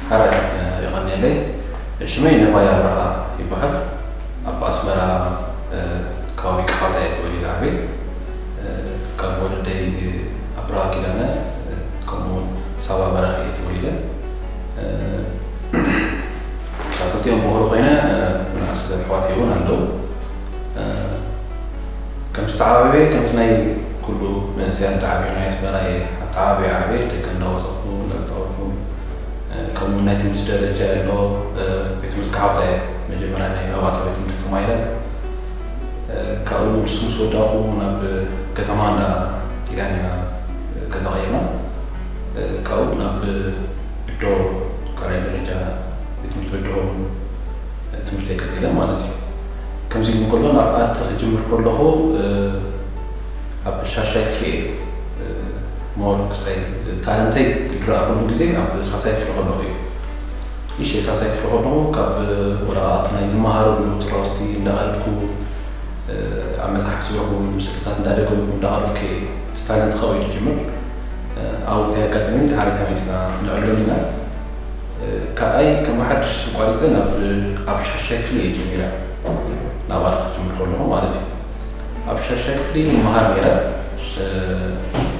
ሕራይ የቐንየለይ። ሽመይ ነባይ ኣብርሃ ይበሃል። ኣብ ኣስመራ ከባቢ ክፋታ እየ ተወሊደ ዓብየ። ካብ ወለደይ ኣብርሃ ኪዳነ ከምኡ እውን ሳባ በራኺ እየ ተወሊደ። ካብ ክልቲኦም ብኹሪ ኮይነ፣ ንኣሽቱ ኣሕዋተይ እውን ኣለዉ። ከምቲ ተዓባብየ፣ ከምቲ ናይ ኩሉ መንእሰያት ዝዓብዩ ናይ ኣስመራ እየ። ኣብ ተዓባብየ ዓብየ፣ ደገ እንዳወፀኹ እንዳተፃወትኩ፣ ከምኡ ናይ ትምህርቲ ደረጃ ኣሎ። ቤት ትምህርቲ ካሓውታ እየ መጀመርያ ናይ መባእታዊ ትምህርቲ ተማሂረ። ካብኡ ንሱ ምስ ወዳእኩ ናብ ከተማ እንዳ ጢልያን ኢና ገዛ ቀይርና። ካብኡ ናብ ብዶ ካልኣይ ደረጃ ቤት ትምህርቲ ብዶ ትምህርተይ ቀጺለ ማለት እዩ። ከምዚ ኢሉ እንከሎ ናብ ኣርት ክጅምር ከለኹ ኣብ ሻሻይ ክፍሊ እየ ሞር ክስታይ ታለንተይ ዝረኣኹሉ ግዜ ኣብ ሳልሳይ ክፍሊ ከለኹ እዩ። እሺ፣ ሳልሳይ ክፍሊ ከለኹ ካብ ወረቓቕቲ ናይ ዝመሃረሉ ጥራውስቲ እንዳቐደድኩ ኣብ መጽሓፍ ዝረኽቡ ምስልታት እንዳደገምኩ እንዳቐደድኩ እየ እቲ ታለንት ካብኡ እዩ ዝጅምር። ኣብኡ እንታይ ኣጋጠመኒ? ድሓር ተመሊስና ንዕለሉ ኢና። ካልኣይ ከም ሓድሽ ኣቋሪፀ ናብ ኣብ ሻሻይ ክፍሊ እየ ጀሚረ ናብ ኣርት ክጅምር ከለኹ ማለት እዩ። ኣብ ሻሻይ ክፍሊ ይመሃር ነይረ።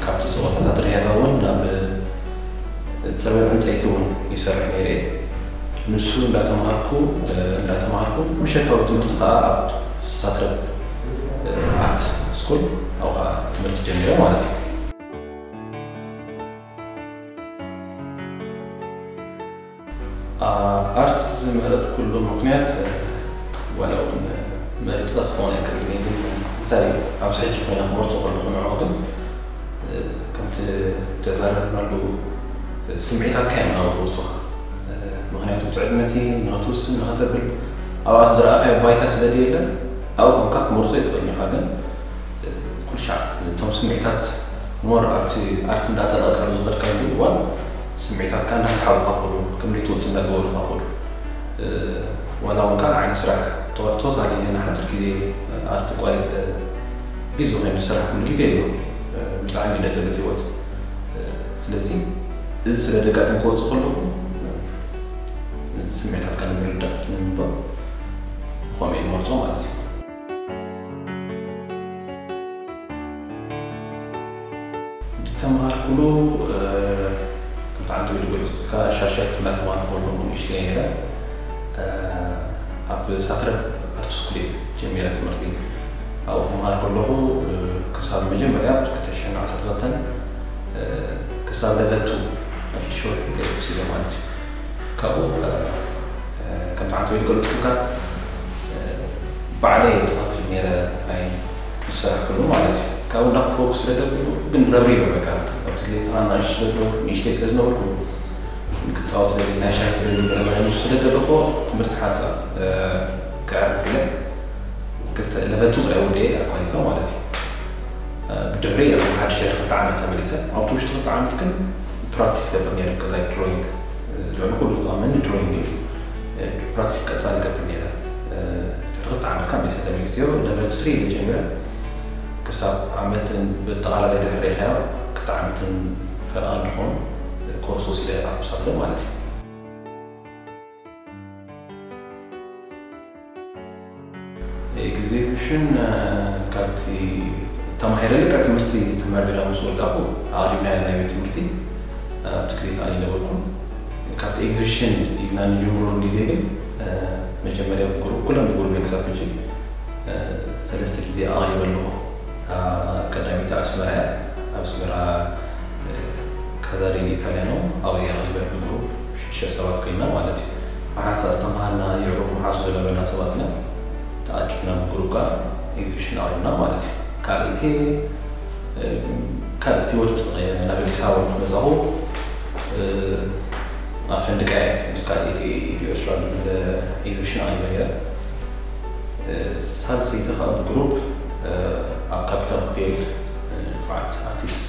ካብቲ ፀወታታት ሪያዳ እውን ናብ ፅርበት ዕንፀይቲ እውን ይሰርሕ ነይረ እየ። ንሱ እንዳተምሃርኩ እንዳተምሃርኩ ምሸታዊ ትምህርቲ ከዓ ኣብ ሳትረብ ኣርት ስኩል ኣብኡ ከዓ ትምህርቲ ጀሚረ ማለት እዩ። ኣርት ዝመረፅኩሉ ምክንያት ዋላ እውን መሪፀ ክኸውን ኣይክእልን እየ፣ ግን እንታይ ኣብዚ ሕጂ ኮይነ ክመርፆ ከለኹ ንዕኡ ግን ከምቲ ተዛረብናሉ ስምዒታትካ እዮም ናብ ውስጡኻ። ምክንያቱ እቲ ዕድመቲ ንኸትውስን ንኸተብል ኣብኣ ዝረኣኻዮ ባይታ ስለ ዘየለ ኣብኡ ኮንካ ክትመርፆ ኣይትኽእልን ኢኻ። ግን ኩሉ ሻዕ እቶም ስምዒታት ሞር ኣብቲ ኣርት እንዳጠለቕካሉ ዝኸድካሉ እዋን ስምዒታትካ እንዳስሓቡካ ከዱ፣ ከም ዘይትወፅእ እንዳገበሩካ ከዱ። ዋላ እውን ከዓ ንዓይ ስራሕ ቶታሊ ንሓፂር ግዜ ኣርት ቋሪፀ ቢዚ ኮይኑ ዝሰራሕኩሉ ግዜ ኣሎ። ብጣዕሚ ደፀበት ህይወት። ስለዚ እዚ ስለ ደጋግም ክወፅእ ከለኹ ስምዒታትካ ንምርዳእ ንምንባብ ብኸምኡ እየ ዝመርፆ ማለት እዩ። ዝተምሃርኩሉ ከምቲ ዓንተ ወይ ድጎይ ካብ ሻሻይ ክፍላ ተማሃርኩ ከለኹ ንእሽተይ ነይረ። ኣብ ሳትረብ ኣርት ስኩል እየ ጀሚረ ትምህርቲ። ኣብኡ ክመሃር ከለኹ ክሳብ መጀመርያ ክልተ ሽሕን ዓሰርተ ክልተን ክሳብ ለቨል ቱ ሽወት ተወሲደ ማለት እዩ። ካብኡ ከምቲ ዓንተ ወይ ዝገለፅኩልካ ባዕለይ እየ ዝኸፍል ነይረ ናይ ዝሰራሕኩሉ ማለት እዩ። ካብኡ እንዳክፈኩ ስለ ደብሉ ግን ረብሪበ በቃ ኣብቲ ግዜ ተና ናሽ ስለ ንእሽተይ ስለ ዝነበርኩ ክፃወት ደሊ ናይ ሻሂ ትደሊ ረብሪበ ንሱ ስለ ደለኮ ትምህርቲ ሓንሳብ ክዕርፍ ኢለ ክልተ ለቨል ቱ ጥራይ ወዲኤ ኣቋሪፀ ማለት እዩ። ብድሕሪ ኣብ ሓድሽ ድሕሪ ክልተ ዓመት ተመሊሰ ኣብቲ ውሽጢ ክልተ ዓመት ግን ፕራክቲስ ገብር ነይረ ገዛይ ድሮይንግ ልዕሊ ኩሉ ዝጠቕመኒ ድሮይንግ እዩ። ፕራክቲስ ቀፃሊ ገብር ነይረ። ድሕሪ ክልተ ዓመት ካብ ቤተ ተመሊሰዮ ለቨል ስሪ ጀሚረ ክሳብ ዓመት ብጠቓላላይ ድሕሪ ሪኢኻዮ ክልተ ዓመትን ፈረቓን ዝኾኑ ኮርስ ወሲደ ኣብ ሳትረ ማለት እዩ። ኤግዚቢሽን ካብቲ ተማሂረ ልክዕ ትምህርቲ ተመሪቐ ምስ ወዳእኩ ኣቕሪብናዮ ናይ ቤት ትምህርቲ ኣብቲ ግዜ ተኣሊ ነበርኩ። ካብቲ ኤግዚቢሽን ኢልና ንጅምሮ ግዜ ግን መጀመርያ ብግሩፕ ኩሎም ብግሩፕ ክሳብ ሕጂ ሰለስተ ግዜ ኣቕሪበ ኣለኹ። ቀዳሚት ኣስመራ እያ። ኣብ ኣስመራ ካዛዴል ኢታልያኖ ኣብያ ዝብል ግሩፕ ሽዱሽተ ሰባት ኮይና ማለት እዩ። ብሓንሳእ ዝተምሃርና የዕሩኽ መሓሱ ዝነበርና ሰባት ኢና ተኣኪብና ብግሩፕ ከዓ ኤግዚቢሽን ኣቕሪብና ማለት እዩ። ካልእቲ ካልእቲ ህይወት ምስ ተቐየረ ናብ ኣዲስ ኣበባ ምስ መፃኹ ኣብ ፈንድቃ ምስ ካልእቲ ኢትዮ ኤርትራ ኤግዚቢሽን ኣቕሪበ ነይረ። ሳልሰይቲ ከዓ ብግሩፕ ኣብ ካፒታል ሆቴል ንፉዓት ኣርቲስት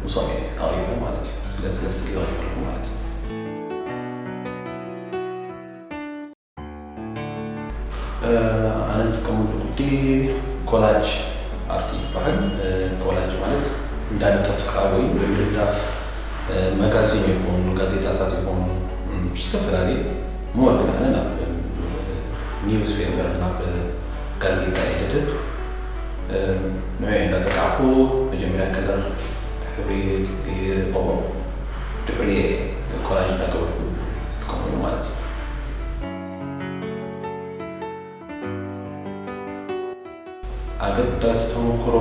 ምስኦም እየ ኣቕሪበ ማለት እዩ። ስለዚ ሰለስተ ግዜ ኣቕሪበ ኣለኹ ማለት እዩ። ኣነ ዝጥቀመሉ ቅዲ ኮላጅ ኣርት ይበሃል። ኮላጅ ማለት እንዳነጠፍካ ወይ ብምልጣፍ መጋዚን ይኹን ጋዜጣታት ይኹን፣ ም፣ ዝተፈላለዩ፣ ሞር ግን ኣነ ናብ ኒውስ ፔፐር፣ ናብ ጋዜጣ እየ ድድብ። ንዑ እንዳጠቃዕኩ፣ መጀመርያ ከለር፣ ሕብሪ ይቀቦ፣ ድሕሪ ኮላጅ እንዳገበርኩ ዝጥቀመሉ ማለት እዩ። ኣገዳሲ ተመክሮ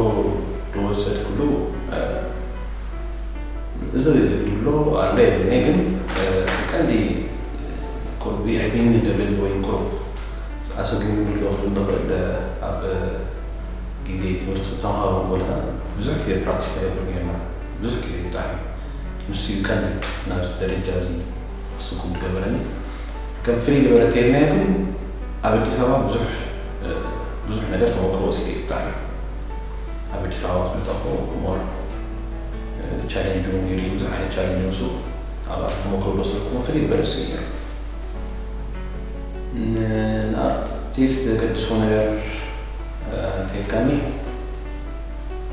ዝወሰድኩሉ፣ እ፣ እዚ ድሎ ኣለ የብለይ፣ ግን፣ እ፣ ቀንዲ ቁርቢ ዕቢኒ ደብል ወይ ቁሩብ ኣሰጊሙ ድሎ ክብል ዝኽእል፣ ኣብ ግዜ ትምህርቲ ተምሃሮ ወለና ብዙሕ ግዜ ፕራክቲስ ተገብር ጌርና፣ ብዙሕ ግዜ ብጣዕሚ። ንሱ እዩ ቀንዲ ናብዚ ደረጃ እዚ ክስጉም ዝገበረኒ። ከም ፍልይ ዝበለ ተይዝናዮ ግን ኣብ ኣዲስ ኣበባ ብዙሕ፣ እ፣ ብዙሕ ነገር ተመክሮ ወሲደ እየ ብጣዕሚ። ኣብ ኣዲስ ኣበባ ምስ መጻኹ ሞር፣ እ፣ ቻሌንጅ እውን ነይሩ እዩ። ብዙሕ ዓይነት ቻሌንጅ ምስ ኣብኣ ተመክሮ ዝወሰድኩዎ ፍልይ ዝበለ እሱ እዩ ነይሩ። ን-፣ ንኣርቲስት ዘገድሶ ነገር፣ እ፣ እንተይልካኒ፣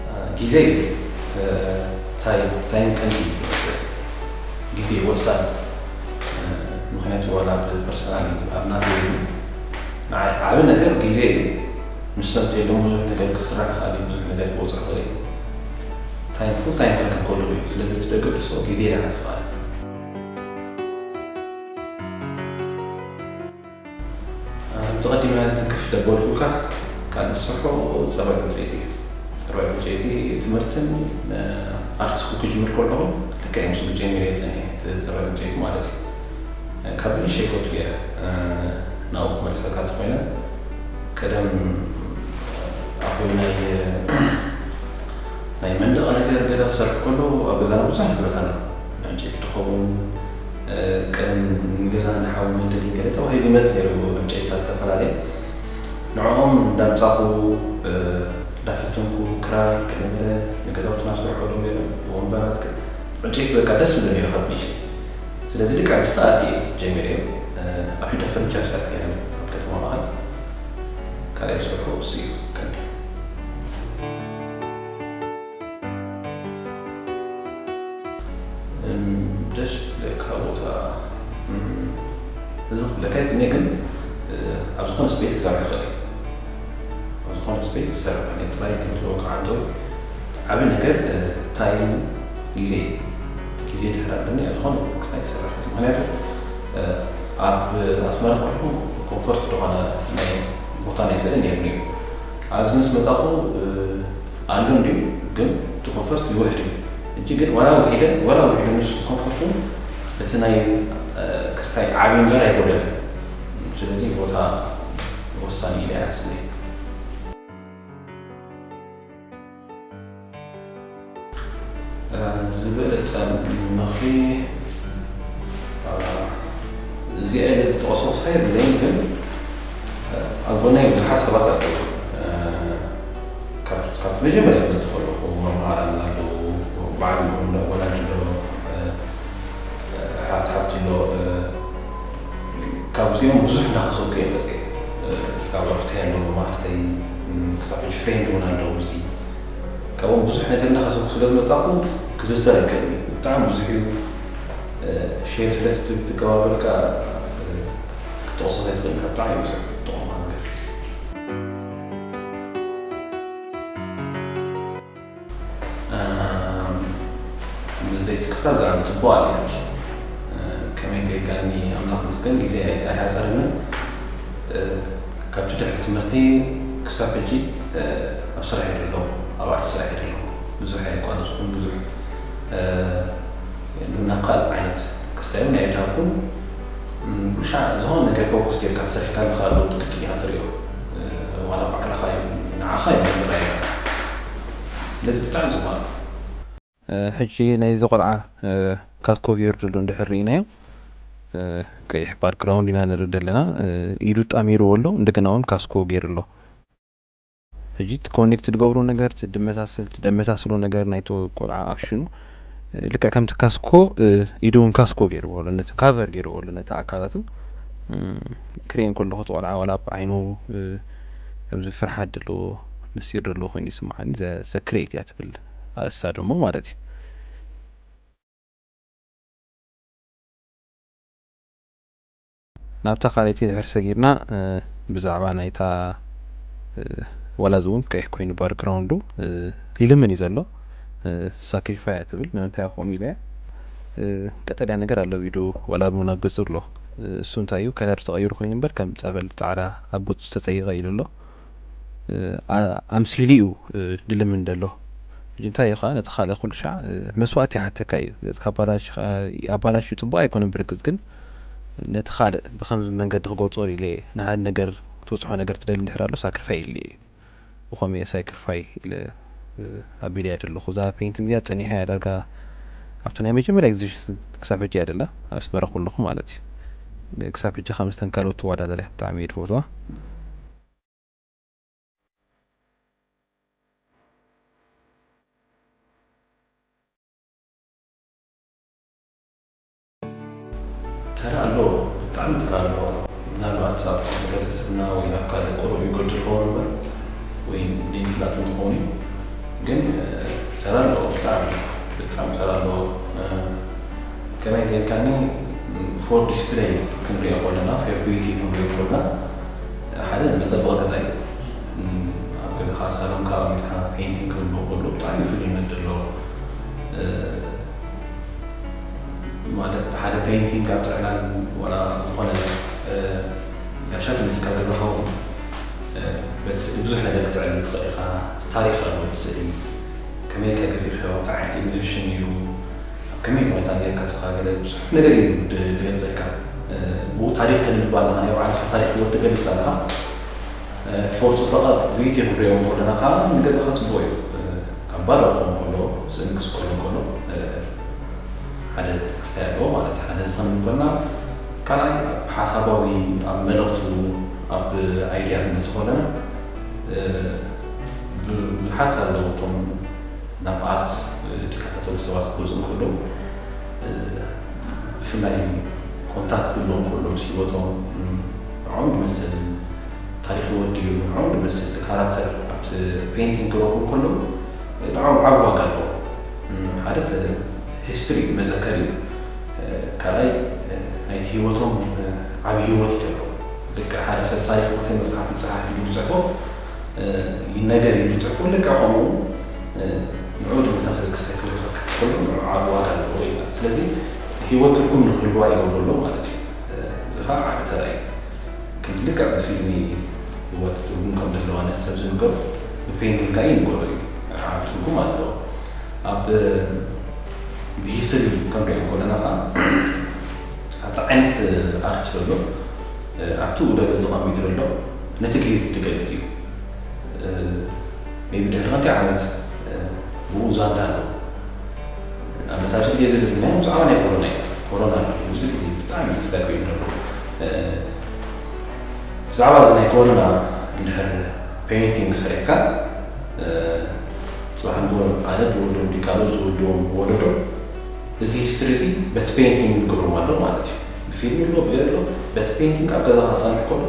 እ፣ ግዜ እዩ። እ፣ ታይ-፣ ታይም ቀንዲ እዩ። ግዜ ወሳኒ። እ፣ ምኽንያቱ ዋላ ኣብ ፐርሰናል ኣብ ናተይ እዩ። ንዓይ ዓቢ ነገር ግዜ እዩ። ንሱ እንተየሎም ብዙሕ ነገር ክስራሕ ይኽእል እዩ፣ ብዙሕ ነገር ክወጽእ ይኽእል እዩ። ታይም ፉል ታይም ክረክብ ከለኹ እዩ። ስለዚ እቲ ዘገድሶ ግዜ ይሓስብ ኣነ። ከምቲ ቀዲመ ትንክፍ ደበልኩልካ፣ ካልእ ዝሰርሖ ጸባይ ዕንጨይቲ እዩ። ጸባይ ዕንጨይቲ ትምህርትን፣ እ፣ ኣርት ስኩል ክጅምር ከለኹ ልክዕ ምስኡ ጀሚረ እየ ጸኒሐ፣ እቲ ጸባይ ዕንጨይቲ ማለት እዩ። ካብ ንእሽተይ ይፈቱ እየ። እ፣ ናብኡ ክመልሰካ እንተኾይነ፣ ቀደም ኣቦይ ናይ፣ ናይ መንደቕ ነገር ገዛ ክሰርሕ ከሎ ኣብ ገዛና ብዙሕ ንብረት ኣሎ። ዕንጨይቲ ዝኸውን፣ እ፣ ቀደም ንገዛና ንሓዊ መንደዲ ገለ ተባሂሉ ይመጽእ ነይሩ፣ ዕንጨይትታት ዝተፈላለየ። ንዕኦም እንዳምጻኹ፣ እ፣ እንዳፈተንኩ ክራር፣ ገለ ገለ ንገዛውትና ዝሰርሖ ዶ ገለ ወንበራት፣ ዕንጨይቲ በቃ ደስ ዝብለኒ ነይሩ ካብ ንእሽተይ። ስለዚ ልክዕ ምስቲ ኣርት እየ ጀሚረዮ። እ፣ ኣብ ሂዳ ፈርኒቸር ይሰርሕ ነይረ ኣብ ከተማ መቐለ። ካልኣይ ዝሰርሖ እሱ እዩ ቀንዲ። እም፣ ደስ ዝብለካ ቦታ፣ እም፣ እዚ ክብለካ እየ፣ ግን፣ እ፣ ኣብ ዝኾነ ስፔስ ክሰርሕ ይኽእል እየ። ኣብ ዝኾነ ስፔስ ክሰርሕ ይኽእል እየ። ጥራይ ከም ዝበልኩ ዓንተው ዓቢ ነገር፣ እ፣ ታይም፣ ግዜ፣ ግዜ ድሕር ኣለኒ፣ ኣብ ዝኾነ ክስታይ ክሰርሕ ይኽእል እየ። ምኽንያቱ፣ እ፣ ኣብ ኣስመራ ከለኹ ኮምፎርት ዝኾነ ናይ ቦታ ናይ ስእሊ ነይሩኒ እዩ። ኣብዚ ምስ መጻኹ፣ እ፣ ኣሎ እንድዩ፣ ግን እቲ ኮንፈርት ይውሕድ እዩ። ሕጂ ግን ዋላ ውሒደ፣ ዋላ ውሒደ ንሱ ኮንፈርቱ እቲ ናይ፣ እ፣ ክስታይ ዓቢ እምበር ኣይጎደለን። ስለዚ ቦታ ወሳኒ ኢለ እየ ዝሓስብ። እ፣ ዝበለጸ ምኽሪ፣ እ፣ እዚኣ ኢለ ዝጠቕሶ ክስታይ የብለይን፣ ግን፣ እ፣ ኣብ ጎናይ ብዙሓት ሰባት ኣለዉ። እ፣ ካብ፣ ካብ መጀመርያ ክመጽእ ከለኹ መምሃራን ኣለዉ፣ በዓል ወላዲ ኣለዉ፣ እ፣ ሓብቲ ሓብቲ ኣሎ፣ እ፣ ካብዚኦም ብዙሕ እናኸሰብኩ እየ መፅየ። እ፣ ካብ ኣቦተይ ኣለዉ መማህርተይ፣ እ፣ ክሳብ ሕጂ ፍሬንድ እውን ኣለዉ። እዚ ካብኦም ብዙሕ ነገር እናኸሰብኩ ስለ ዝመጣኹ ክዝርዘር ኣይክእልን እዩ። ብጣዕሚ ብዙሕ እዩ። እ፣ ሼር ስለ ትብል ትከባበርካ፣ እ፣ ክትጠቕሶ ዘይትኽእል ኢኻ። ብጣዕሚ እዩ ብዙሕ ጥቕሙ ነገር። እም፣ ብዘይ ስክፍታ ብጣዕሚ ጽቡቕ ኣልዒልካ። እ፣ ከመይ እንተ ኢልካኒ ኣምላኽ ይመስገን ግዜ ኣይተ-፣ ኣይሓጸረንን። እ፣ ካብቲ ድሕሪ ትምህርቲ ክሳብ ሕጂ፣ እ፣ ኣብ ስራሕ እየ ዘለኹ፣ ኣብ ኣርቲ ስራሕ እየ ዘለኹ። ብዙሕ ኣየቋረጽኩን፣ ብዙሕ፣ እ፣ ናብ ካልእ ዓይነት ክስታይ እውን ኣይድሃብኩን። እም፣ ብሻዕ ዝኾነ ነገር ፎከስ ጌርካ ዝሰፊካ ንኻልእ ለውጢ ግድን ኢኻ ትሪኦ። እ፣ ዋላ ባዕልኻ እዩ፣ ንዓኻ እዩ ዝረኣየካ። ስለዚ ብጣዕሚ ጽቡቕ ኣሎ። እ፣ ሕጂ ናይዚ ቆልዓ፣ እ፣ ካስኮ ገይሩ ዘሎ እንድሕር ርኢናዮ፣ እ፣ ቀይሕ ባክግራውንድ ኢና ንርኢ ዘለና። እ፣ ኢዱ ጣሚርዎ ኣሎ፣ እንደገና እውን ካስኮ ገይሩ ኣሎ። ሕጂ እቲ ኮኔክት ዝገብሮ ነገር፣ እቲ ድመሳሰል-፣ እቲ ደመሳስሎ ነገር ናይቲ ቆልዓ ኣክሽኑ፣ እ፣ ልክዕ ከምቲ ካስኮ፣ እ፣ ኢዱ እውን ካስኮ ገይርዎ ኣሎ፣ ነቲ ካቨር ገይርዎ ኣሎ ነቲ ኣካላቱ። እም፣ ክርእየን ከለኹ እቲ ቆልዓ ዋላ ኣብ ዓይኑ፣ እ፣ ከምዚ ፍርሓት ዘለዎ፣ ምስጢር ዘለዎ ኮይኑ ይስምዓኒ። ዘ-፣ ሰክሬት እያ ትብል ኣርእስታ ደሞ ማለት እዩ። ናብታ ካልኣይቲ ድሕር ሰጊርና ብዛዕባ ናይታ ዋላ እዚ እውን ቀይሕ ኮይኑ ባክግራውንዱ ይልምን እዩ ዘሎ። ሳክሪፋይ ትብል ንምንታይ ከምኡ ኢለ ቀጠልያ ነገር ኣሎ ቪዲዮ ዋላ እውን ኣብ ገጹ ኣሎ። እሱ እንታይ እዩ ከለር ተቐይሩ ኮይኑ እምበር ከም ጸበል ጻዕዳ ኣብ ገጹ ዝተጸይቐ ኢሉ ኣሎ። ኣምሲሉ እዩ ድልምን ዘሎ። ሕጂ እንታይ እዩ ከዓ ነቲ ካልእ ኩሉ ሻዕ መስዋእቲ ይሓተካ እዩ። ገጽካ ኣባላሽ ኣባላሽ ጽቡቅ ኣይኮነን። ብርግጽ ግን ነቲ ካልእ ብከምዚ መንገዲ ክገልጾ ኢለ ንሓደ ነገር ክትበጽሖ ነገር ትደሊ እንድሕር ኣሎ ሳክሪፋይ ኢለ እዩ። ብኸምኡ እየ ሳክሪፋይ ኢለ ኣቢለያ ዘለኹ። እዛ ፔይንቲንግ እዚኣ ጸኒሐ እያ ዳርጋ ኣብቲ ናይ መጀመርያ ግዜ ክሳብ ሕጂ እያ ደላ ኣብ ኣስመራ ከለኹ ማለት እዩ። ክሳብ ሕጂ ካብ ምስተን ካልኦት ትወዳደር እያ። ብጣዕሚ እየ ዝፈትዋ። ተራ ኣለዎ፣ ብጣዕሚ ተራ ኣለዎ። ምናልባት ኣብ ሕብረተሰብና ወይ ኣብ ካልእ ቁሩብ ይጎድል ክኸውን እምበር ወይ ዘይምፍላጥ እውን ክኸውን እዩ። ግን ተራ ኣለዎ፣ ብጣዕሚ ብጣዕሚ ተራ ኣለዎ። ከመይ ኢልካኒ፣ ፎር ዲስፕለይ ክንሪኦ ከለና፣ ፎር ቢዩቲ ክንሪኦ ከለና ሓደ መጸበቒ ገዛ እዩ። ኣብ ገዛኻ ሳሎንካ ኣቐሚጥካ ፔይንቲንግ ክህልዎ ከሎ ብጣዕሚ ፍሉይነት ዘለዎ ማለት ብሓደ ፔይንቲንግ ኣብ ጥዕላል ዋላ ዝኾነ ጋሻ ተመቲካ ገዛኻ እውን በቲ ስእሊ ብዙሕ ነገር ክትዕልል ትኽእል ኢኻ። ታሪኽ ኣለዎ እቲ ስእሊ። ከመይ ኢልካ ገዚእካዮ? እንታይ ዓይነት ኤግዚቢሽን ነይሩ? ኣብ ከመይ ኩነታት ኔርካ ንስኻ? ገለ ብዙሕ ነገር እዩ ድ- ዝገልጸልካ። ብኡ ታሪኽ ተንብብ ኣለኻ፣ ናይ ባዕልኻ ታሪኽ ህይወት ትገልጽ ኣለኻ። ፎር ጽቡቓት ቢዩቲ ክንሪኦም ከለና ከዓ ንገዛኻ ጽቡቕ እዩ። ካብ ባዶ ክኸውን ከሎ፣ ስእሊ ክስቀሎ ከሎ ሓደ ክስታይ ኣለዎ ማለት እዩ። ሓደ ዝኸምን ከለና ካልኣይ ኣብ ሓሳባዊ ኣብ መልእኽቱ ኣብ ኣይድያ ክንመጽእ ከለና ብዙሓት ኣለዉ እቶም ናብ ኣርት ዝከታተሉ ሰባት ክገዝኡ እንከለዉ ብፍላይ ኮንታክት ክህልዎም ከሎ ምስ ህይወቶም ንዕኦም ዝመስል ታሪኽ ወዲ እዩ ንዕኦም ዝመስል ካራክተር ኣብቲ ፔይንቲንግ ክረኽቡ ከለዉ ንዕኦም ዓቢ ዋጋ ኣለዎ። ሓደ ሂስትሪ መዘከር እዩ። ካልኣይ ናይቲ ህይወቶም ዓቢ ህይወት እዩ ዘለዎ። ልክዕ ሓደ ሰብ ታሪኽ ኮተይ መጽሓፍ ይጽሓፍ ኢሉ ዝጽሕፎ ይነገር ኢሉ ዝጽሕፎ ልክዕ ከምኡ ንዑ ድማ ሰብ ክስታይ ክህልወካ ክትከሉ ንዑ ዓቢ ዋጋ ኣለዎ ኢልና። ስለዚ ህይወት ትርጉም ንክህልዋ ይገብሩ ኣለዉ ማለት እዩ። እዚ ከዓ ዓቢ ተራ እዩ። ክንዲ ልክዕ ብፊልሚ ህይወት ትርጉም ከም ዘለዋ ነቲ ሰብ ዝንገሩ ብፔይንቲንግ ከዓ ይንገሮ እዩ። ዓቢ ትርጉም ኣለዎ። ኣብ ብሂስትሪ ክንሪኦ ከለና ከዓ ኣብቲ ዓይነት ኣርት ዘሎ ኣብቲ ውደሎ ተቐሚጡ ዘሎ ነቲ ግዜ ዝገልጽ እዩ። ሜቢ ድሕሪ ክንደይ ዓመት ብኡ ዛንታ ኣሎ። ንኣብነት ኣብዚ ግዜ ዝልልናዮ ብዛዕባ ናይ ኮሮና እዩ። ኮሮና ኣሎ ብዙ ግዜ ብጣዕሚ ክስታይ ኮይኑ ዘሎ። ብዛዕባ እዚ ናይ ኮሮና እንድሕር ፔይንቲንግ ሰሪሕካ ጽባሕ ንግሆ ኣነ ዝወልዶም ድዩ ካልኦት ዝወልድዎም ወለዶ እዚ ሂስትሪ እዚ በቲ ፔይንቲንግ ይገብሮም ኣሎ ማለት እዩ። ብፊልም ኣሎ ብገለ ኣሎ በቲ ፔይንቲንግ ኣብ ገዛኻ ክጸንሕ ከሎ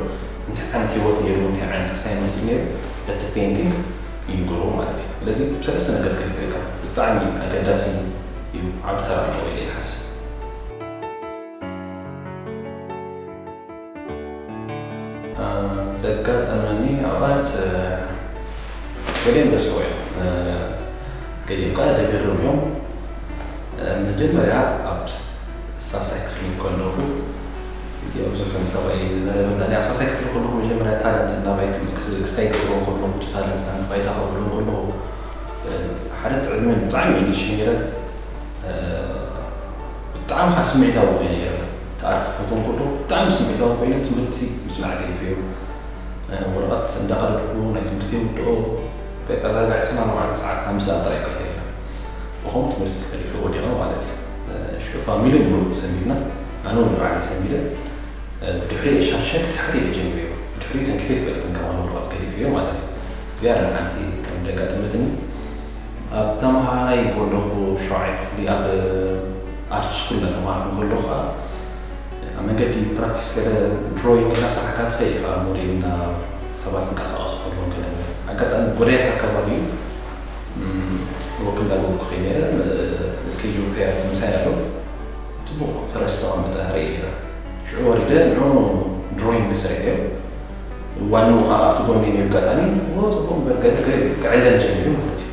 እንታይ ዓይነት ህይወት ነይሩ እንታይ ዓይነት ክስታይ ይመስል ነይሩ በቲ ፔይንቲንግ ይንገርዎ ማለት እዩ። ስለዚ ሰለስተ ነገር ከፊተልካ ብጣዕሚ ኣገዳሲ እዩ። ዓቢ ተራ ኣለዎ ኢለ ይሓስብ። ዘጋጠመኒ ኣውራት ገሊኦም ደስ እዮም፣ ገሊኦም ከዓ ደገርም እዮም። መጀመርያ ኣብ ሳሳይ ክፍሊ ከለኹ እዚኦም ሰብኣይ ዝዛረበና ኣብ ሳሳይ ክፍሊ ከለኹ መጀመርያ ታለንት እናባይ ክስታይ ክገብሮ ከለኹ እቲ ታለንት ባይታ ከብሎ ከለኹ ሓደ ጥዕምን ብጣዕሚ እዩ ንሽሚረ ብጣዕሚ ከዓ ስምዒታዊ ኮይነ ነይረ። እቲ ኣርት ክፈትዎ ከለኹ ብጣዕሚ ስምዒታዊ ኮይነ ትምህርቲ ምፅናዕ ገዲፈዮ። ወረቐት እንዳቐደድኩ ናይ ትምህርቲ ውድኦ በቃ ዳርጋ ዕስራን ኣርባዕተን ሰዓት ኣብ ምስኣል ጥራይ ኮይነ ነይረ። ብኸምኡ ትምህርቲ ተሪፈ ወዲቐ ማለት እዩ። ሽዑ ፋሚሊ ሙሉእ ሰሚድና ኣነ እውን ንባዕለይ ሰሚደ። ብድሕሪኡ ሻርሻይ ክፍሊ ሓደ እየ ጀሚረዮ። ብድሕሪኡ ተንኪፈ ኣይፈልጥን ከማን ወረቐት ገዲፈዮ ማለት እዩ። እዚኣ ኣላ ሓንቲ ከም ደጋጠመትኒ። ኣብ ተምሃራይ ከለኹ ሸውዓይ ክፍሊ ኣብ ኣርት ስኩል እናተምሃርኩ ከለኹ ከዓ ኣብ መንገዲ ፕራክቲስ ገለ ድሮይንግ እናሰራሕካ ትኸይድ ኢኻ ሞዴል እና ሰባት እንቀሳቐሱ ከለዉ ገለ ኣጋጣሚ ጎዳይፍ ኣካባቢ እዩ ወክ እንዳገበርኩ ከይደ ነይረ። ስኬጁል ከያ ምሳይ ኣሎ ጽቡቕ ፈረስ ዝተቐመጠ ርኢ ነይረ። ሽዑ ወሪደ ንዑ ድሮይንግ ሰሪሐዮ። ዋንኡ ከዓ ኣብቲ ጎኒ ነይሩ ኣጋጣሚ፣ "ኦ፣ ፅቡቅ እምበር ገለ ገለ ክዕለን ጀሚሩ ማለት እዩ።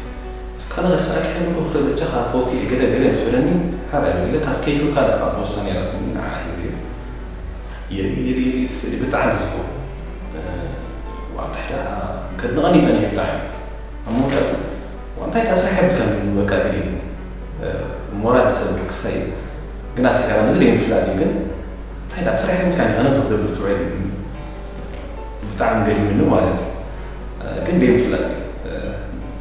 እስካ ነገር ሰኣኪ ከይብሎ ክረበጃኻ ፎቲ ገለ ገለ ምስ በለኒ፣ ሓራ ኢለ ለካ ስኬጁል ካልእ ኣብ ቦሳ ነይራትኒ ንዓ ሂቡ እዩ። ይርኢ፣ ይርኢ፣ ይርኢ፣ እቲ ስእሊ ብጣዕሚ ዝፎ። እ፣ ዋንታ ሒዳ ከድንቐኒ ጸኒሑ ብጣዕሚ። ኣብ መወዳእቱ፣ "ዋንታ ሒዳ ስራሕ የብልካን ድዩ በቃ?" ገለ ኢሉ። እ፣ ሞራል ዝሰብር ክስታይ እዩ። ግን ኣስሒቐኒ፣ እዚ ደይምፍላጥ እዩ። ግን እንታይ ደኣ ስራሕ የብልካን ዲኻ ነዚ ክትገብር ትውዕል? ኢሉኒ። ብጣዕሚ ገሪሙኒ ማለት እዩ። እ፣ ግን ደይምፍላጥ እዩ። እ፣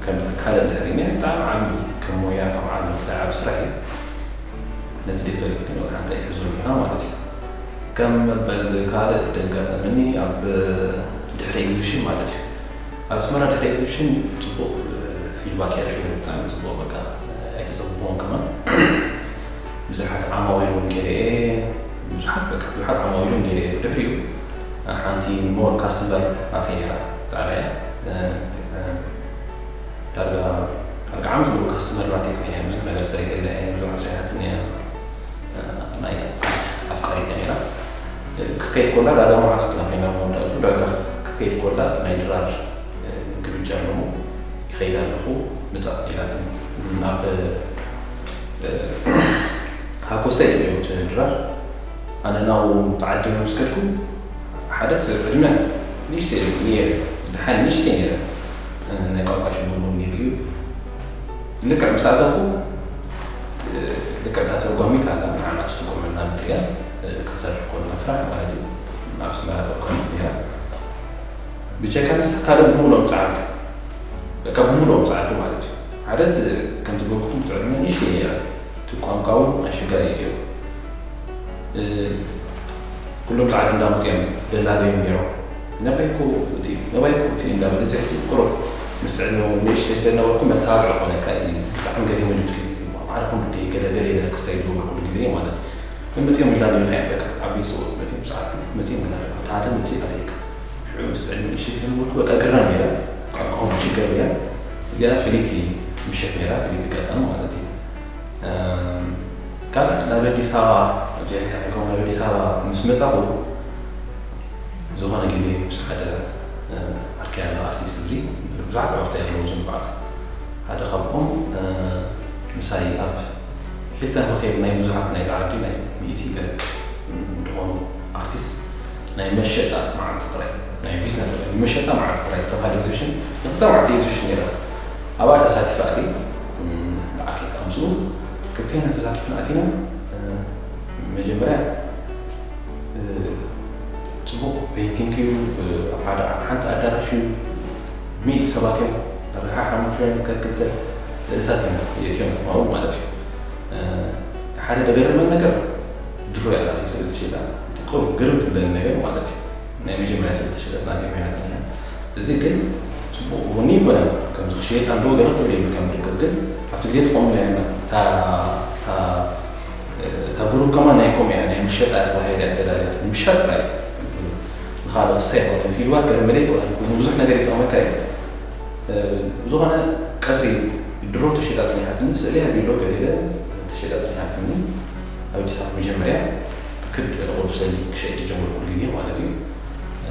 ከም ካልእ ድሕሪ እኔ ብጣዕሚ ዓቢ ከም ሞያ፣ ከም ዓቢ፣ ክሳብ ዓቢ ስራሕ እዩ። ነቲ ደይፈለጥክን ወላ ሓንቲ ኣይትሕዞን ኢኻ ማለት እዩ። ከም መበል ካልእ ደጋጠመኒ ኣብ ድሕሪ ኤግዚቢሽን ማለት እዩ። ኣብ ኣስመራ ድሕሪ ኤግዚቢሽን ጽቡቕ ፊድባክ እየ ረኺበ፣ ብጣዕሚ ጽቡቕ፣ በቃ ኣይተጸብቦን ከማን። ብዙሓት ዓማዊል እውን ገይረ እየ፣ ብዙሓት በቃ ብዙሓት ዓማዊል እውን ገይረ እየ። ብድሕሪኡ ሓንቲ ሞር ካስተመር ናተይ ነይራ፣ ጻዕዳ እያ። እ፣ እ፣ ዳርጋ ዳርጋ ዓመት ሙሉእ ካስተመር ናተይ ኮይና እያ፣ ብዙሕ ነገር ሰሪሐላ እየ፣ ብዙሕ ኣሳሒታትኒ እያ። እ፣ ናይ ኣርት ኣፍቃሪት እያ ነይራ። እ፣ ክትከይድ ኮላ ዳርጋ መሓዙትና ኮይና መወዳእቱ ዳርጋ ክትከይድ ኮላ ናይ ድራር፣ እ፣ ግብጃ ኣለኹ፣ ይኸይድ ኣለኹ፣ ምጻእ ኢላትኒ። ናብ፣ እ፣ ሃኮሰ እዩ እቲ ድራር። ኣነ ናብኡ ተዓዲመ ምስ ከድኩ፣ ሓደ እቲ ዕድመ ንእሽተይ ነይረ፣ ደሓን ንእሽተይ ነይረ። እ፣ ናይ ቋንቋ ሽግር እውን ነይሩ እዩ። ልክዕ ምስ ኣተኹ፣ እ፣ ልክዕ እታ ተርጓሚት ኣላ፣ ንዓና ትትርጉመልና መጥያ፣ እ፣ ክንሰርሕ ከለና ስራሕ ማለት እዩ። ኣብ ኣስመራ ተርጓሚት ነይራ። ብጀካ ንሳ ካልእ ብምሉኦም ጸዓዱ። በቃ ብምሉኦም ጸዓዱ ማለት እዩ። ሓደ እቲ ከምቲ ዝበልኩኹም እቲ ዕድመ ንእሽተይ ነይራ። እቲ ቋንቋ እውን ኣሸጋሪ እዩ ነይሩ። እ፣ ኩሎም ጻዕዱ እንዳመጽኦም ደላለዮም ነይሮም። ነባይ እኮ እቲ፣ ነባይ እኮ እቲ እንዳበለ፣ እዚ ሕጂ ቁሩብ ምስ ዕድመ እውን ንእሽተይ ስለዝነበርኩ መተባብዒ ኮነካ እዩ። ብጣዕሚ ገሪሙኒ እቲ ግዜ እቲ፣ ማዕረ ክንዱ ደይ ገለ ገለ ኢለ ክስታይ ዝገበርኩሉ ግዜ ማለት እዩ። መጺኦም ይላለዩኻ እዮም በቃ። ዓበይቲ ሰብኡት መጺኦም ጻዕዱ መጺኦም ይላለዩኻ። እቲ ሓደ መጺኡ ይላለየካ። ሽዑ ምስ ዕድመ ንእሽተይ ስለዝነበርኩ በቃ ግረም ኢለ። ቋንቋኦም ሽገር እያ። እዚኣ ፍልይቲ ምሸት ነይራ፣ ፍልይቲ ኣጋጣሚ ማለት እዩ። እም፣ ካልእ ናብ ኣዲስ ኣበባ፣ ኣብዚ ሕልካ ሕልኮም ናብ ኣዲስ ኣበባ ምስ መጻኹ፣ ዝኾነ ግዜ ምስ ሓደ፣ እ፣ ዓርከይ ኣሎ ኣርቲስት፣ እዚ ብዙሓት ኣዕሩኽቲ ኣለዉ ዝንፋዓት። ሓደ ካብኦም፣ እ፣ ምሳይ ኣብ ሂልተን ሆቴል ናይ ብዙሓት ናይ ጻዕዲ ናይ ሚእቲ ገለ፣ እ፣ ዝኾኑ ኣርቲስት ናይ መሸጣ መዓልቲ ጥራይ፣ ናይ ቢዝነስ ጥራይ፣ መሸጣ መዓልቲ ጥራይ ዝተባህለ ኤግዚቢሽን፣ ንክልተ መዓልቲ ኤግዚቢሽን ነይራ። ኣብኣ ተሳቲፈ ኣትየ፣ እ፣ ብዓርከይ ከኣ ምስኡ ክልቴና ተሳቲፍና ኣቲና፣ እ፣ መጀመርያ እ፣ ጽቡቕ ፔይንቲንግ እዩ። እ፣ ኣብ ሓደ ሓንቲ ኣዳራሽ እዩ። ሚእቲ ሰባት እዮም። ዳርጋ ሓሙሽተ ከክልተ ስእልታት እዮም የእትዮም ኣብኡ ማለት እዩ። እ፣ ሓደ ደገርመን ነገር ድሮ እያ ናተይ ስእሊ ተሸይጣ። ቁሩብ ግርም ትብለኒ ነገር ማለት እዩ። ናይ መጀመርያ ስእሊ ተሸጠት ናተይ ኮይና ጸኒሓ። እዚ ግን ጽቡቕ ጎኒ ኣይኮነን። ከምዚ ክሸየጥ ኣለዎ ገለ ክትብል የብልካን ብድንገት። ግን ኣብቲ ግዜ ትኸውን እያ እታ፣ እታ፣ እታ ግሩፕ ከማን ናይ ከምኡ እያ፣ ናይ ምሸጣ እያ ተባሂላ እያ ተዳልያ። ምሻጥ ጥራይ። ንኻልእ ክሳይ ኣይኮነን። ፊድባክ ገለ መለ ኣይኮነን። ብዙሕ ነገር ይጠቕመካ እዩ። እ፣ ብዝኾነ ቀትሪ ድሮ ተሸይጣ ጸኒሓትኒ፣ ስእሊ ሃብዩ ኣሎ ገለ ኢለ ተሸይጣ ጸኒሓትኒ። ኣብ ኣዲስ ኣበባ መጀመርያ ክድ ኢለ ቁሩብ ስእሊ ክሸይጥ ዝጀመርኩሉ ግዜ ማለት እዩ። እ፣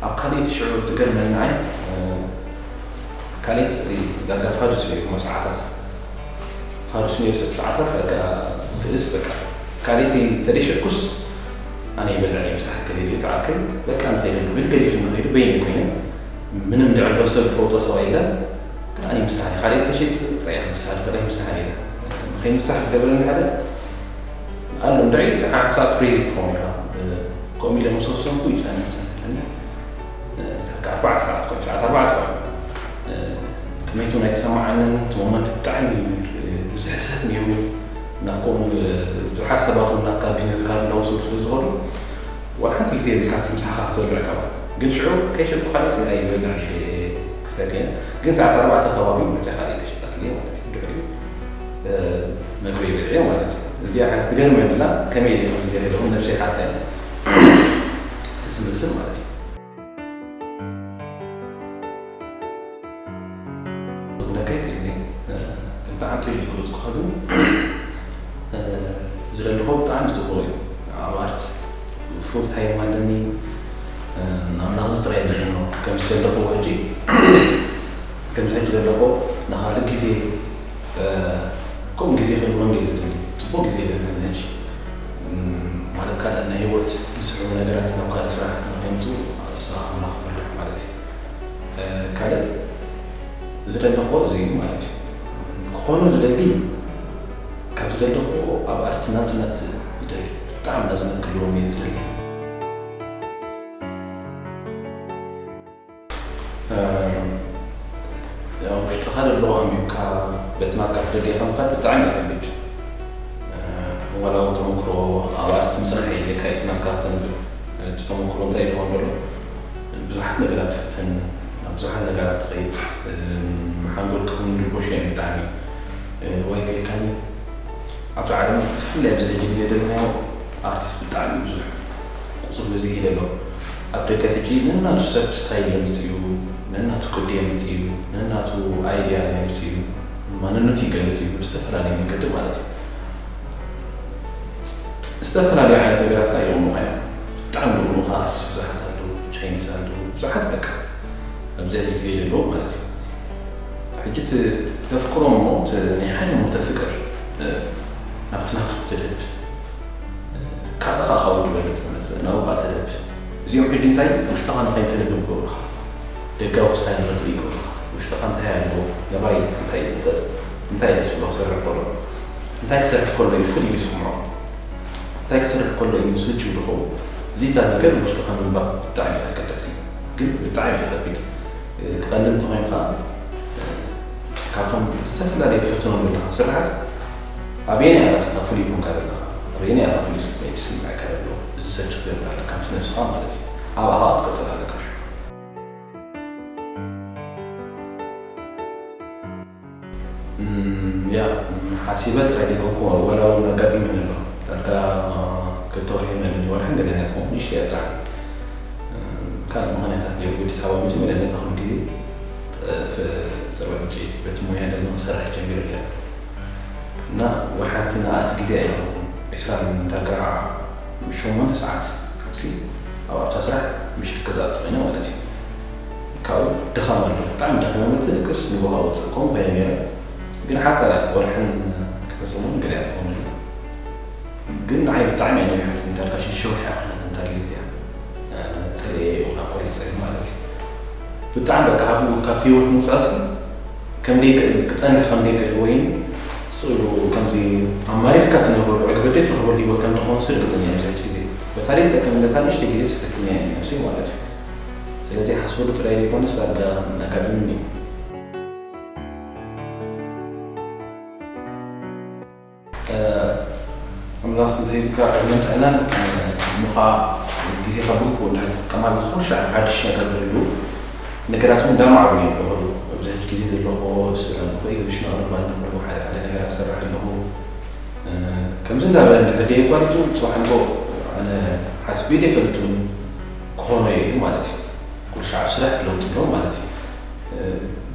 ኣብ ካልኣይቲ ሽዑ ትገርመኒ ንዓይ፣ እ፣ ካልኣይቲ ስእሊ ዳርጋ ፋዱስ እዩ እሞ ሰዓታት። ፋዱስ ነይሩ ስእሊ ሰዓታት በቃ ስእልስ በቃ ካልኣይቲ ተደይ ሸጥኩስ ኣነ ይበልዕ እየ ምሳሕ ገለ ኢሉ ተዓርከይ በቃ ንኸይደሉ ኢሉ ገዲፉኒ ኸይዱ በይነይ ኮይነ ምንም ልዕሎ ሰብ ዝፈልጦ ሰብ ኣይለን። ግን ኣነ ምሳሕ እየ ካልኣይቲ ተሸይጡ ጥራይ እየ ምሳሕ ጥራይ ምሳሕ እየ። ንኸይምሳሕ ዝገበረኒ ሓደ ኣሎ እንድዒ ሓንሳብ ክሬዚ ትኸውን ኢኻ። እ፣ ከምኡ ኢለ ምስ ወሰንኩ ይጸንሕ፣ ይጸንሕ፣ ይጸንሕ። እ፣ ዳርጋ ኣርባዕተ ሰዓት ኮይኑ፣ ሰዓት ኣርባዕተ ኮይኑ። እ፣ ጥሜት እውን ኣይተሰማዓንን። እቲ ሞመንት ብጣዕሚ፣ እ፣ ብዙሕ ሰብ ነይሩ። ናብ ከምኡ፣ እ፣ ብዙሓት ሰባት እውን ናትካ ቢዝነስ ካርድ እናወሰዱ ስለ ዝኸዱ፣ ዋላ ሓንቲ ግዜ የብልካ ምስ ምሳሕኻ ክትበልዕ ካብ። ግን ሽዑ ከይሸጥኩ ካልእ ኣይበልዕን ኢለ ክስታይ ኮይነ። ግን ሰዓት ኣርባዕተ ከባቢ መፅያ ካልእ ተሸጣትለይ ማለት እዩ። ድሕሪኡ፣ እ፣ መግበይ በልዐ ማለት እዩ። እዚኣ ሓንቲ ትገርመኒ ኣላ፣ ከመይ ኢለ ከምዚ ገይረ ኢለ እውን ነብሰይ ሓታ እየ። ዝምስል ማለት እዩ። ዝብለካ ኣይክእልን እየ። እ፣ ብጣዕሚ ተይልኩ ዝኸዱ፣ እ፣ ዝደለኹ ብጣዕሚ ጽቡቕ እዩ። ኣብ ኣርት ፉል ታይም ኣለኒ። ኣምላኽ ዝጥራይ ኣለኒ። ከምዚ ዘለኹ ሕጂ ከምዚ ሕጂ ዘለኹ ንኻልእ ግዜ ከምኡ ግዜ ክህልዎ እንደ ዝደሊ ጽቡቅ ግዜ ኣለኒ ሕጂ። ማለት ካልእ ናይ ህይወት ዝስሕቡ ነገራት ናብ ካልእ ስራሕ ንኸይምፁ ኣስኻ ኣምላኽ ፈርሕ ማለት እዩ። ካልእ ዝደለኹ እዚ እዩ ማለት እዩ። ክኾኑ ዝደሊ ካብ ዝደለኹ ኣብ ኣርቲ ናጽነት ይደሊ። ብጣዕሚ ናጽነት ክህልዎም እየ ዝደሊ። ያው ውሽጥኻ ዘሎ ኣንቢብካ በቲ ናትካ ፍርዲ ኢኻ ምኻድ ብጣዕሚ ይኸብድ። ዋላ እውን ተመክሮ ኣብ ኣርቲ ምጽናሕ የድልየካ እዩ። እቲ ናትካ ተንብብ እቲ ተመክሮ እንታይ ይኸውን ዘሎ ብዙሓት ነገራት ትፍትን፣ ኣብ ብዙሓት ነገራት ትኸይድ። ሓንጎልካ እውን ድቦሽ እዩ ብጣዕሚ ወይ ከልካኒ ኣብዛ ዓለም ብፍላይ ኣብዚ ሕጂ ግዜ ዘለናዮ ኣርቲስት ብጣዕሚ ብዙሕ ቁፅሪ በዚሕ ኢለ ኣሎ። ኣብ ደገ ሕጂ ነናቱ ሰብ ስታይል የምፅእ እዩ፣ ነናቱ ቅዲ የምፅእ እዩ፣ ነናቱ ኣይድያ የምፅእ እዩ፣ ማንነቱ ይገልፅ እዩ ብዝተፈላለየ መንገዲ ማለት እዩ። ዝተፈላለዩ ዓይነት ነገራት ከዓ የቕሙኻ እዮም። ብጣዕሚ የቕሙኻ ኣርቲስት ብዙሓት ኣለዉ፣ ቻይኒዝ ኣለዉ፣ ብዙሓት በቃ ኣብዚ ሕጂ ግዜ ዘለዉ ማለት እዩ። ሕጂ ት- ተፍቅሮ እሞ ት- ናይ ሓደ እሞ ተፍቅር እ፣ ናብቲ ናቱ ክትድህብ ካልእ ከዓ ካብኡ ዝበለፀ መፅእ ናብኡ ከዓ ትድህብ። እዚኦም ሕጂ እንታይ ውሽጥኻ ንኸይትንብብ ይገብሩኻ። ደጋዊ ክስታይ ንኽትርኢ ይገብሩኻ። ውሽጥኻ እንታይ ኣሎ፣ ነባይ እንታይ ይኽእል፣ እንታይ ደስ ብሎ ክሰርሕ ከሎ፣ እንታይ ክሰርሕ ከሎ እዩ ፍሉይ ዝስምዖ፣ እንታይ ክሰርሕ ከሎ እዩ ዝልችው ዝኸውን። እዚታት ነገር ውሽጥኻ ምንባብ ብጣዕሚ ኣገዳሲ እዩ። ግን ብጣዕሚ እዩ ከቢድ። ክቐንዲ እንተኾይኑ ከዓ ካብቶም ዝተፈላለዩ ትፍትኖም ዘለኻ ስራሓት ኣበየናይ ኢኻ ንስኻ ፍሉይ ኮንካ ዘለኻ? ኣበየናይ ኢኻ ፍሉይ ስምዒት ዝስምዐካ ዘሎ? እዚ ሰርች ክትገብር ኣለካ ምስ ነብስኻ ማለት እዩ። ኣብኣ ኸዓ ክትቅጽል ኣለካ። እም፣ ያ፣ ሓሲበ ጥራይ ዘይኮንኩ፣ ዋላ እውን ኣጋጢሙኒ ኣሎ። ዳርጋ ክልተ ወርሒ ይመለኒ፣ ወርሕን ገለን እያ ትኸውን፣ ንእሽተይ እያ ጥራሕ። እም፣ ካልእ ምኽንያታት ገይሩ ኣዲስ ኣበባ መጀመርያ መጻኹ ግዜ፣ እ፣ ፍ-፣ ጽርበት ውጽኢት በቲ ሞያ ድማ ክሰርሕ ጀሚረ እያ። እና ወርሓንቲ ንኣሽቲ ግዜ ኣይረኸብኩን። ዕስራን ዳርጋ ሸሞንተ ሰዓት ሲ ኣብ ኣብታ ስራሕ ምሽት ገዛ ኣጥቒነ ማለት እዩ። ካብኡ ድኻም ኣሎ። ብጣዕሚ ደኺመ፣ ምትንቅስ ንጎ ካብ ወፅእ ከምኡ ኮይነ ነይረ። ግን ሓፃር እያ፣ ወርሕን ክልተ ሰሙን ገለ እያ ትኸውን። ግን ንዓይ ብጣዕሚ እያ ነዊሓትኒ፣ ዳርጋ ሽዱሽተ ወርሒ እያ ኮይናትኒ እታ ግዜ እቲኣ። እ፣ ፅልኤ እውን ኣቋሪፀ እየ ማለት እዩ። ብጣዕሚ በቃ ካብኡ፣ ካብቲ ህይወት ምውፃእሲ ከም ደይክእል፣ ክፀንሕ ከም ደይክእል ወይ ስእሉ ከምዚ ኣማሪርካ ትነብረሉ ዕግበት ዘይትረኽበሉ ህይወት ከም ዝኾነ ርግፀኛ እየ ኣብዚ ሕጂ ግዜ። በታ ዘይትጠቅም ነታ ንእሽተይ ግዜ ስሕትኒ እየ ነብሰይ ማለት እዩ። ስለዚ ሓስበሉ ጥራይ ዘይኮነስ ዳርጋ ኣጋጢሙኒ እዩ። ኣምላኽ እንተሂብካ ዕድመን ጥዕናን፣ እሞ ኸዓ ግዜኻ ብግቡእ እንድሕር ትጥቀመሉ፣ ኩሉ ሻዕ ሓድሽ ነገር ክህሉ፣ ነገራት እውን እንዳማዕበሉ እዮም ዝኸዱ። ኣብዚ ሕጂ ግዜ ዘለኹ ስእሊ ኣለኹ፣ ኤግዚቢሽን ኣቕርብ ኣለኹ፣ ሓደ ሓደ ነገራት እሰርሕ ኣለኹ። ከምዚ እንዳበለ እንድሕር ደየቋሪጹ፣ ጽባሕ ንግሆ ኣነ ሓስበ ዘይፈልጥ እውን ክኾኖ እየ ማለት እዩ። ኩሉ ሻዕ ኣብ ስራሕ ለውጢ ኣሎ ማለት እዩ።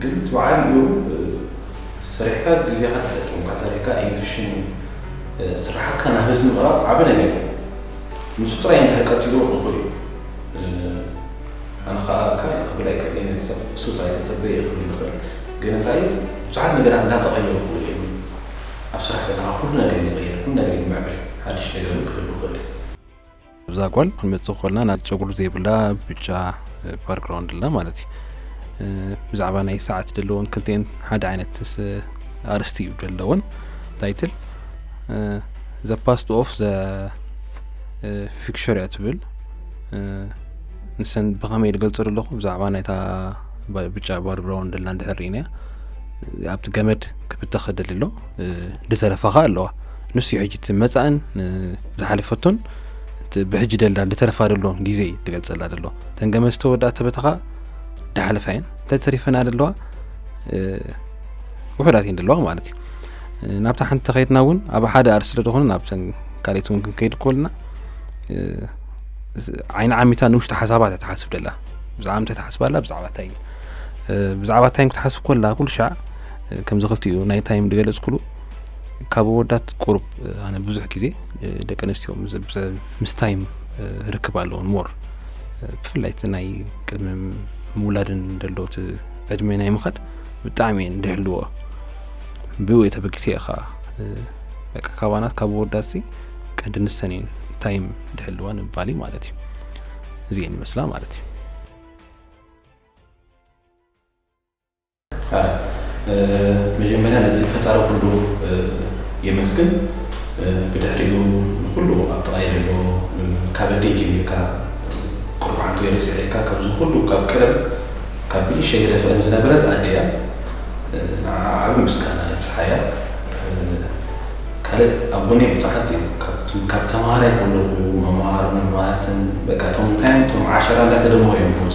ግን እቲ ብዓቢኡ ሰሪሕካ ግዜኻ ተጠቂምካ ሰሪሕካ ኤግዚቢሽን ስራሓትካ ናብ ህዝቢ ምቕራብ ዓቢ ነገር እዩ። ንሱ ጥራይ እንድሕር ቀጺሉ እኹል እዩ። ኣነ ኸዓ ካልእ ክብል ኣይክእልን እየ፣ ሰብ እሱ ጥራይ ተጸበየ ክብል ይኽእል። ግን እንታይ ብዙሓት ነገራት እንዳተቐየሩ ክህሉ እዮም። ኣብ ስራሕ ከለኻ ኩሉ ነገር እዩ ዝቕየር፣ ኩሉ ነገር እዩ ዝምዕብል፣ ሓድሽ ነገር እውን ክህሉ ይኽእል እዩ። እዛ ጓል ክንመጽእ ከለና ናይ ጨጉሪ ዘይብላ ብጫ ባክግራውንድ ኣላ ማለት እዩ። ብዛዕባ ናይ ሰዓት ዘለወን ክልቲኤን ሓደ ዓይነት ስ- ኣርእስቲ እዩ ዘለወን ታይትል። The past of the picture እያ ትብል። ንሰን ብኸመይ ዝገልጾ ዘለኹ ብዛዕባ ናይታ ባ- ብጫ ባክግራውንድ ዘላ እንድሕር ርኢናያ ኣብቲ ገመድ ክብተኽ ደሊ ኣሎ። ዝተረፋ ኸዓ ኣለዋ። ንሱ እዩ ሕጂ እቲ መጻእን ዝሓለፈቶን እቲ ብሕጂ ደላ ዝተረፋ ደሎ ግዜ እዩ ዝገልጸላ ደሎ። እተን ገመድ ዝተወድኣ ተበተኻ ዝሓለፋ እየን። እንተ ተሪፈና ደለዋ ውሑዳት እየን ደለዋ ማለት እዩ። ናብታ ሓንቲ ተኸይድና እውን ኣብ ሓደ ኣርእስቲ ስለ ዝኾነ ናብተን ካልኦት እውን ክንከይድ ከለና ዓይኒ ዓሚታ ንውሽጢ ሓሳባት እያ ትሓስብ ደላ። ብዛዕባ እንታይ ትሓስብ ኣላ? ብዛዕባ እንታይ እዩ? ብዛዕባ ታይም ክትሓስብ ከላ ኩሉ ሻዕ ከምዚ ክልቲኡ ናይ ታይም ዝገለጽኩሉ ካብ ወዳት ቁሩብ ኣነ ብዙሕ ግዜ ደቂ ኣንስትዮ ምስ- ምስ- ምስ ታይም ርክብ ኣለዎን ሞር ብፍላይ እቲ ናይ ቅድሚ ምውላድን ደሎ እቲ ዕድመ ናይ ምኻድ ብጣዕሚ እየን ድሕልዎ። ብኡ እየ ተበጊሰ እየ ኸዓ በቃ ካባናት ካብ ወዳት ሲ ቀንዲ ንሰን እየን ታይም ድሕልዋ ንምባል እዩ ማለት እዩ። እዚአን ይመስላ ማለት እዩ። መጀመርያ ነቲ ፈጣሪ ኩሉ የመስግን። ብድሕሪኡ ንኩሉ ኣብ ጥቓይ ዘሎ ካብ ኣደይ ጀሚርካ ቁርባን ተይረስዕ ኢልካ ካብዚ ኩሉ ካብ ቀደም ካብ ብልሸ ይደፍአን ዝነበረት ኣደያ ንዓ ዓቢ ምስጋና የብጽሓያ። ካልእ ኣብ ጎነይ ብዙሓት እዮም ካብ ተምሃራይ ከለኹ መምሃር መምሃርትን በቃ እቶም እንታይ እዮም እቶም ዓሸራ እንዳተደመሩ እዮም ዝመፁ።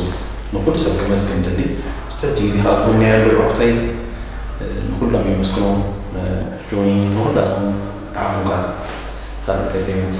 ንኩሉ ሰብ ከመስግን ደሊ ብሰቲ ግዜ ካብ ጎነይ ያሉ ዕቁተይ ንኩሎም የመስግኖም። ጆኒ ንኩላቶም ንዓኹም ጋር ሳብ ኢንተርቴንመንት